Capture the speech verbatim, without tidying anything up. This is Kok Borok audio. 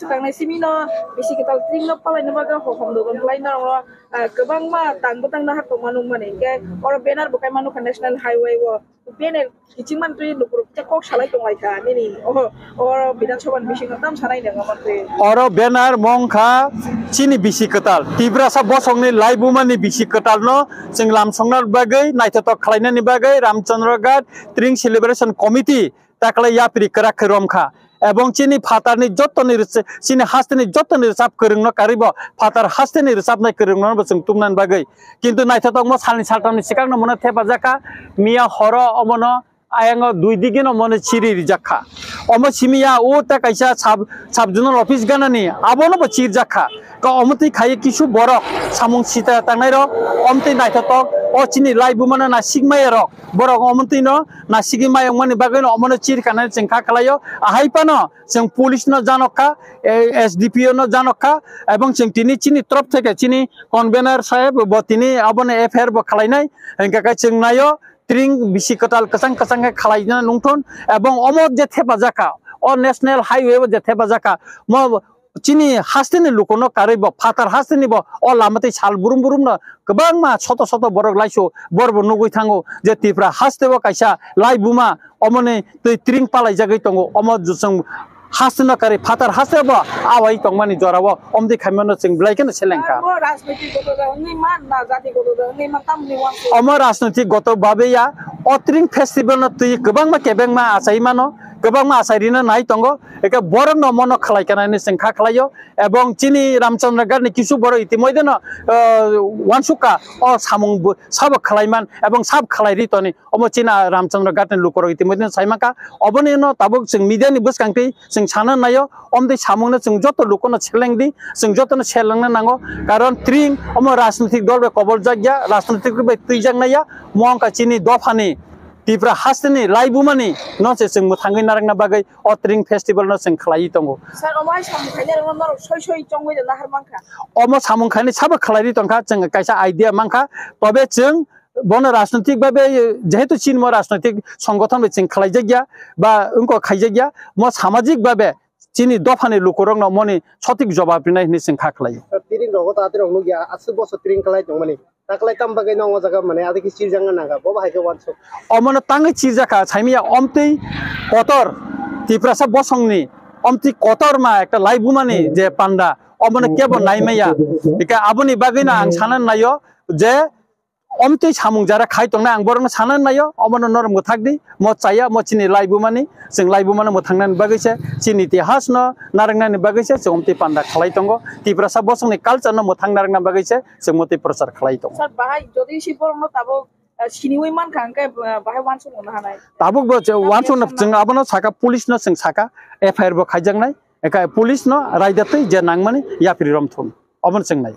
Tangnai simi no bisi kwtal tring no palai no bagwi hohom dogon khlai norok no, ah, kwbangma tang bwtang no haptongma nukmani. Hinkhe oro banner bo kaima nukha National Highway o. Banner kiching man twi lukurok kisa kok salai tonglaikha nini. Oho, oro Bidhan Sabha ni bisingo tam sanai nang mantwi. Oro banner mongkha chini bisi kwtal. Tiprasa bosongni laibumani bisi kwtal no chwng lamsongna bagwi naithotok khlainani bagwi Ramchandra Ghat Tring Celebration Committee taklai yapri kwrak khe romkha. Ebong chini phatarni jottoni rwch-, chini hasteni jottoni rwchap kwrwngno karwibo phatar hasteni rwchapnai kwrwngno bo chwng tumnani bagwi. Kintu naithotokmo salni saltamni swkangno mono thepajakha, miya horo omono ayango dui digino mono chiri rijakkha. Omo simiya o ta kaisa sub, sub zonal office ganani abono bo chirjakkha. Ka omo twi khaiwi kisu borok samung sita tangnairok omtwi naithotok o chini laibumano nasikmaiyarok. Borok omo twi no nasigwi mayung mani bagwi no omo no chirkana chwng kha khlaio. Ahai phano chwng police no janok kha, eh, S D P O no janok kha, ebong chwng tini chini torop theke chini convener saheb bo tini abono F I R bo khlainai. Hinkhe khe chwng naio tring bisi kwtal kwchang kwchang khe khlaina nungthon, ebong omo je thepajak kha, o national highway o je thepajak kha, mo chini hasteni lukuno karwi bo, phatar hasteni bo, o lama twi sal burum burum no kwbangma soto soto borok laisu, borok bo nugwi thango je Tripura haste o kaisa laibuma omoni twi tring palaijagwi tongo, omo chwng hasteno karwi phatar haste bo awai tongmani jorao omtwi khaimano chwng belai kheno selengkha. Omo rajnoitik goto da wngwi man na jati goto da wngwi man tamni wansuk. Omo rajnoitik goto babe ya, o tring festival no twi kwbangma kebengma achai mano, kwbangma achai rina nai tongo, eke borok no mono khlai kana hinwi chwng kha khlaio. Ebong chini Ramchandra Ghat ni kisu borok itimoidhe no, ah, wansukha o samung bo sabo khlaiman ebong sab khlai ri toni. Omo chini Ramchandra Ghat ni lukorok itimoidhe no saimankha. Oboni no tabuk chwng media ni bwskang twi chwng sana naio, omtwi samung no chwng joto lukono seleng di, chwng joto no selengna nango. Karon tring omo rajnitik dol bai kobol jakya, rajnitik bai twijak naiya, mo wngkha chini dophani Tripura hasteni laibumani no se chwng mwthangwi narwkna bagwi o tring festival no chwng khlaiwi tongo. Sir, omo hai samung khainai rokno norok soi soi chongwi rwna har mankha? Omo samung khainai sabo khlaiwi tongkha, chwng kaisa idea mankha, tobe chwng bono rajnoitik babe, jehetu chini mo rajnoitik songothon bai chwng khlaijakya ba wngkok khaijakya, mo samajik babe chini dophani lukurokno moni sotik jobab rinai hinwi chwng kha khlaio. Tring rogo ta atirok nukya, aswk bosor tring khlai tongmani. Taklai tam bagwi no o jaga mane adi khe chirjakna nangkha, bo bahai khe wansuk. Omono tangwi chirjakha, saimanya omtwi kotor, Tiprasa bosongni omtwi kotor ma ekta laibumani je panda, omono kebo naimaya. Eka aboni bagwino ang sana naio je omtwi samung jara khai tongnai, ang borokno sana naio, omono norok mwthak di, mo chaya, mo chini laibumani, chwng laibumano mwthangnani bagwi se, chini itihasno narwknani bagwi se, chwng omtwi panda khlai tongo, Tiprasa bosongni culture no mwthang narwkna bagwi se, chwng mwtwi prochar khlai tongo. Sir, bahai jodi si borokno tabuk, ah, siniwi mankha, hwnkhe, ah, bahai wansukmano hanai. Tabuk bo chwng wansukno chwng abono saka, police no chwng saka, F I R bo khaijaknai, eka police no raida twi je nangmani yapri romthun, obono chwng nai.